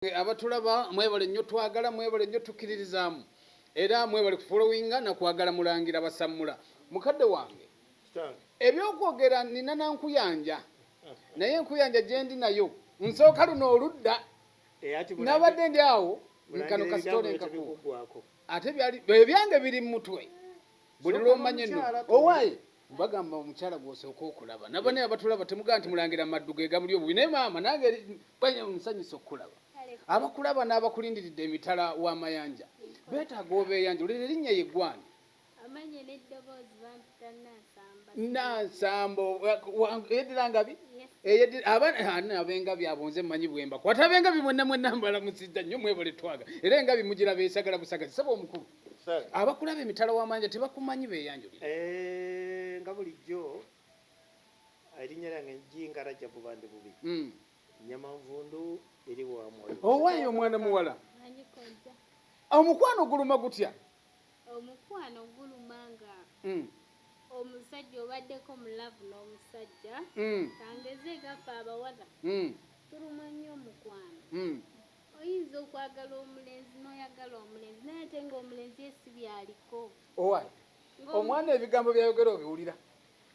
Abatulaba mwebale nnyo, twagala mwebale nnyo, tukkiririzaamu era mwebale kufolowinga nakwagala. Mulangira basammula mukadde wange. Kitange. Ebyokwogera nina nankuyanja, naye enkuyanja gyendi nayo nsooka luno oludda. Ati nabadde ndi awo Mulangira nkano ebigambo kasitole byo nkakuwa. tebikuggwako. Ate byali ebyange biri mu mutwe buli Sooka lwomanye nno n'omukyala owaaye bagamba omukyala gw'osooka okulaba nabane abatulaba temugaa nti mulangira maddu ge gamuli obubi, naye maama nange nsanyusa okukulaba. Abakulaba n'abakulindiridde emitala w'amayanja beetaaga obeeyanja olero erinnya yeggwani? Amanye n'eddoboozi bampita Nansamba. Nansambo yeddira ngabi? Yes. Abengabi abo nze mmanyi bwemba kwata abengabi mwenna mwenna mbalamusizza nnyo, mwebale twaga era engabi mugira beesagala busagazi. Saba omukulu. Sir. Abakulaba emitala w'amayanja tebakumanyi, beeyanjulira. Nga bulijjo, erinnya lyange Jinga Rajabu Bandi Bubi. Nyama nvundu eri wa mwoyo. Owaayo omwana muwala. Manyi kojja. Omukwano guluma gutya? Omukwano guluma nga omusajja obaddeko mu love n'omusajja. Kangeze gaffe abawala tuluma nnyo omukwano. Oyinza okwagala omulenzi n'oyagala omulenzi, naye ate ng'omulenzi ye si byaliko. Owaayo omwana ebigambo byayogera obiwulira?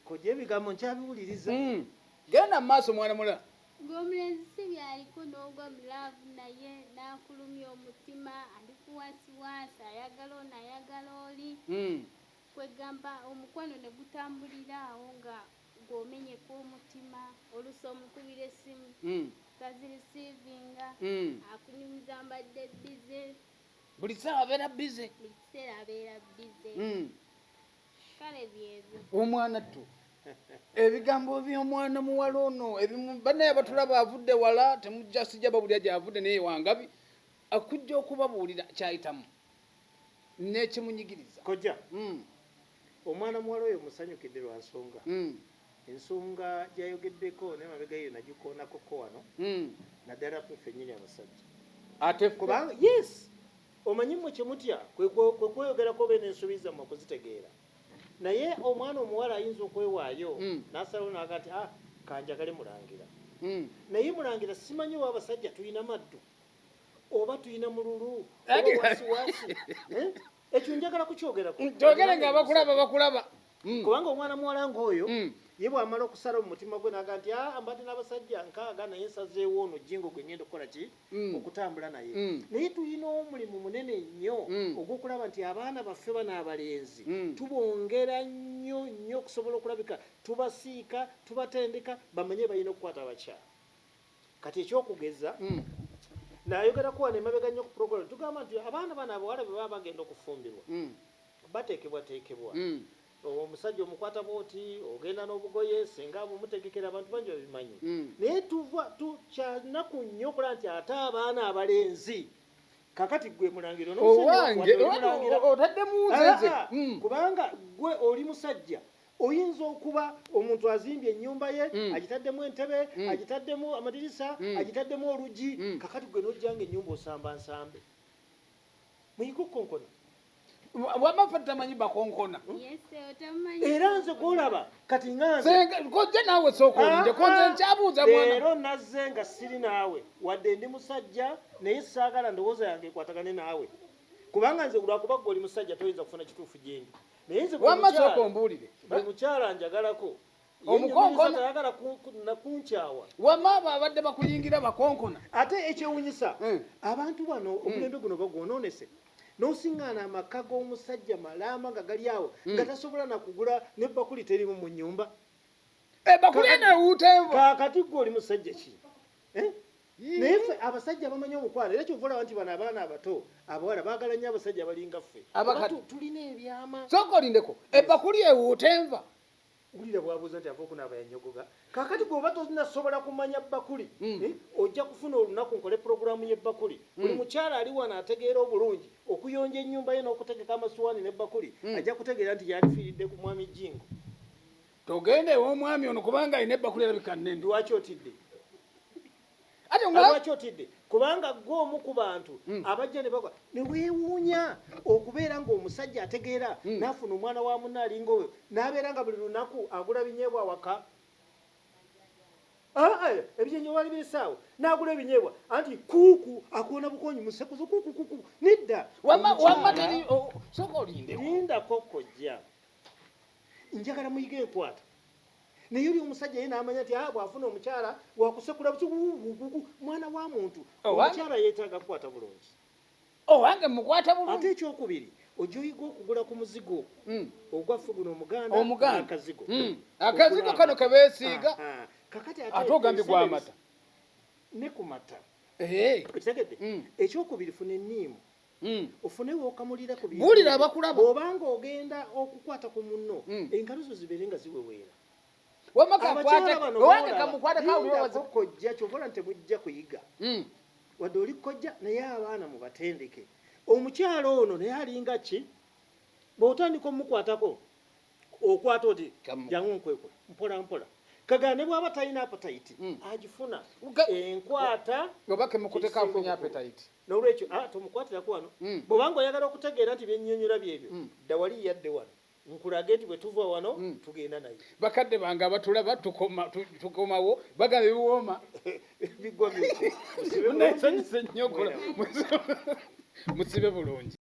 Kojja, ebigambo nkyabiwuliriza. Genda mu maaso, mwana mulala. Ng'omulenzi si byaliko n'ogwa mu love naye n'akulumya omutima, ali kuwasiwasi, ayagala ono, ayagala oli. Kwegamba omukwano ne gutambulira awo nga gw'omenyeka omutima. Oluusi omukubira essimu, tazireceivinga. Akunyumiza mbadde busy. Buli ssaawa abeera busy. Buli kiseera abeera busy. Kale byebyo. Omwana ttu, ebigambo by'omwana muwala ono ebimu bannaye abatulaba avudde wala, temujja sijja babulira gyavudde, naye wangabi akujja okubabuulira kyayitamu n'ekimunyigiriza. Kojja, omwana muwala oyo musanyukidde lwa nsonga. Ensonga gyayogeddeko nemabega eyo nagikoonakoko wano, naddala ffe ffennyini abasajja. Ate ffe? Kubanga yes, omanyi mmwe kyemutya kwe kweyogerako obe n'ensobi zammwe okuzitegeera, naye omwana omuwala ayinza okwewaayo n'asalawo n'aga nti, "Ah, kanjagale mulangira." Naye mulangira, simanyi oba abasajja tulina maddu oba tulina mululu oba wasiwasi, eh? Ekyo njagala kukyogerako. Kyogere nga abakulaba bakulaba. Kubanga omwana muwala ng'oyo, ye bw'amala okusala mu mutima gwe n'aga nti, "Ah, mbadde n'abasajja 60, naye nsazeewo ono Jjingo gwe ngenda okukola ki? Okutambula naye." Naye tulina omulimu munene nnyo ogw'okulaba nti abaana baffe bano abalenzi tubongera nnyo nnyo okusobola okulabika tubasiika, tubatendeka bamanye balina okukwata abakyala. Kati ekyokugeza, nayogerako wano emabega nnyo ku program, tugamba nti abaana bano abawala bwe baba bagenda okufumbirwa, bateekebwateekebwa. Omusajja omukwata bwoti, ogenda n'obugoye singa bumutegekera, abantu bangi babimanyi. Naye tuva kyanaku nnyo okulaba nti ate abaana abalenzi kakati gwe mulangira Owange, otaddemu nze nze. Kubanga gwe oli musajja, oyinza okuba omuntu azimbye ennyumba ye, agitaddemu entebe, agitaddemu amadirisa, agitaddemu oluggi. Kakati gwe nojjanga ennyumba osamba nsambe, muyige okukonkona. Wamma ffe tamanyi bakonkona. Yes, otamanyi. Era nze gwolaba kati nga nze Kojja naawe sooka olinde, konze nkyabuuza mwana. Leero nazze nga siri naawe, wadde ndi musajja, naye saagala ndowooza yange ekwatagane naawe, kubanga nze lwakuba gwe oli musajja toyinza kufuna kituufu gyendi, naye nze buli Wamma mukyala sooka ombuulire. Buli mukyala njagalako Omukonkona. tayagala nakunkyawa. Wamma abo abadde bakuyingira bakonkona? Ate ekyewunyisa, abantu bano omulembe guno bagwonoonese, n'osiŋŋaana amaka g'omusajja malaama nga gali awo, nga tasobola nakugula nebbakuli terimu mu nnyumba. Ebakuli eno ewuuta enva. Kaakati gwe oli musajja ki? Eh? Naye ffe abasajja bamanyi omukwano, era kyova olaba nti bano abaana abato abawala baagala nnyo abasajja abalinga ffe. Abakadde. Kuba tulina ebyama. Sooka olindeko, ebakuli ewuuta enva? Wulira bwabuuza nti ava okunaaba yanyogoga. Kaakati gwe oba tonasobola kumanya bbakuli, eh, ojja kufuna olunaku nkole puroguramu y'ebbakuli. Buli mukyala ali wano ategeera obulungi okuyonja ennyumba ye n'okutegeka amasuwaani n'ebbakuli, ajja kutegeera nti yalifiiridde ku mwami Jjingo. Togenda ew'omwami ono kubanga alina ebbakuli erabika nnene. Lwaki otidde? Ate nga Lwaki otidde? Kubanga gwe omu ku bantu abajja ne bagwa ne weewuunya okubeera ng'omusajja ategeera n'afuna omwana wa munne alinga oyo n'abeera nga buli lunaku agula binyeebwa awaka. Ah, eh, ebyenyi wali birisaawo n'agula ebinyeebwa anti kuuku akoona bukoonyi musekuzo kuuku kuuku nedda. Wamma wamma teri sooka olindeko. Lindako kojja, njagala muyige enkwata. Naye oli omusajja ye n'amanya nti ah, bw'afuna omukyala wakusekula buki mwana wa muntu. Omukyala yeetaaga kukwata bulungi. Owange mukwata bulungi. Ate ekyokubiri ojja oyiga okugula ku muzigo ogwaffe guno omuganda omuganda akazigo. Akazigo kano kebeesiiga. Kakati ate ogambye gw'amata ne ku mata. Okitegedde? Ekyokubiri funa enniimu. Ofune w'okamulira ku bintu. Buulira abakulaba. Bw'obanga ogenda okukwata ku munno, engalo zo zibeere nga ziweweera. Wamma kakwate, owange kamukwate kawulira. Kojja kyova olaba nti temujja kuyiga. Wadde oli kojja naye abaana mubatendeke. Omukyala ono naye alinga ki? Bw'otandika omukwatako okwata oti jangu nkwekwe mpola mpola. Kagala ne bw'aba talina appetite agifuna enkwata. Oba kemukuteka afunye appetite. N'olwekyo tomukwatirako wano. Bw'obanga oyagala okutegeera nti byennyonnyola byebyo, dda wali yadde wano. Nkulage nti bwe tuva wano tugenda naye. Bakadde bange abatulaba tukomawo bagamba ebiwooma. Bigwa byokya. Munsanyuse nnyo okulaba. Musibe bulungi.